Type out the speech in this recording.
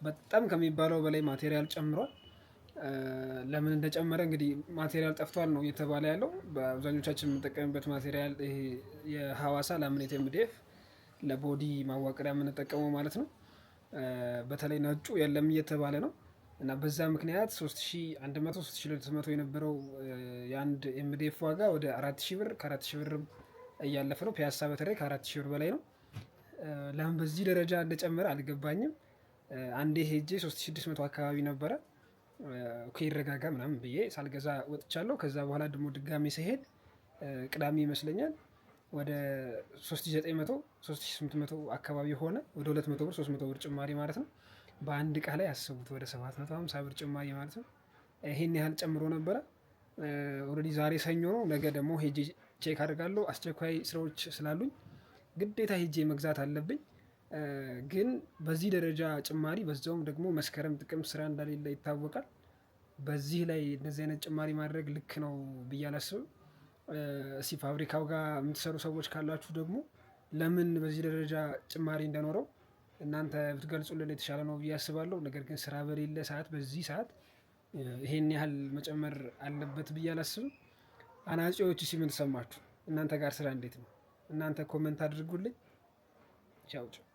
በጣም ከሚባለው በላይ material ጨምሯል። ለምን እንደጨመረ እንግዲህ material ጠፍቷል ነው እየተባለ ያለው። በአብዛኞቻችን የምንጠቀምበት material ይሄ የሀዋሳ laminate MDF ለ body ማዋቀሪያ የምንጠቀመው ማለት ነው። በተለይ ነጩ የለም እየተባለ ነው። እና በዛ ምክንያት 3100 3200 የነበረው የአንድ MDF ዋጋ ወደ 4000 ብር፣ ከ4000 ብርም እያለፈ ነው። ፒያሳ በተለይ ከ4000 ብር በላይ ነው። ለምን በዚህ ደረጃ እንደጨመረ አልገባኝም። አንዴ ሄጄ 3600 አካባቢ ነበረ። Okay ይረጋጋ ምናምን ብዬ ሳልገዛ ወጥቻለሁ። ከዛ በኋላ ደግሞ ድጋሜ ስሄድ ቅዳሜ ይመስለኛል ወደ 3900 3800 አካባቢ ሆነ። ወደ 200 ብር 300 ብር ጭማሪ ማለት ነው። በአንድ እቃ ላይ አስቡት ወደ 750 ብር ጭማሪ ማለት ነው። ይሄን ያህል ጨምሮ ነበረ። Already ዛሬ ሰኞ ነው፣ ነገ ደግሞ ሄጄ check አደርጋለሁ። አስቸኳይ ስራዎች ስላሉኝ ግዴታ ሄጄ መግዛት አለብኝ። ግን በዚህ ደረጃ ጭማሪ በዛውም ደግሞ መስከረም ጥቅምት ስራ እንደሌለ ይታወቃል። በዚህ ላይ እንደዚህ አይነት ጭማሪ ማድረግ ልክ ነው ብዬ አላስብም። እስቲ ፋብሪካው ጋር የምትሰሩ ሰዎች ካላችሁ ደግሞ ለምን በዚህ ደረጃ ጭማሪ እንደኖረው እናንተ ብትገልጹልን የተሻለ ነው ብዬ አስባለሁ። ነገር ግን ስራ በሌለ ሰዓት በዚህ ሰዓት ይሄን ያህል መጨመር አለበት ብዬ አላስብም። አናጺዎች እሺ ምን ተሰማችሁ? እናንተ ጋር ስራ እንዴት ነው? እናንተ comment አድርጉልኝ። ቻው ቻው።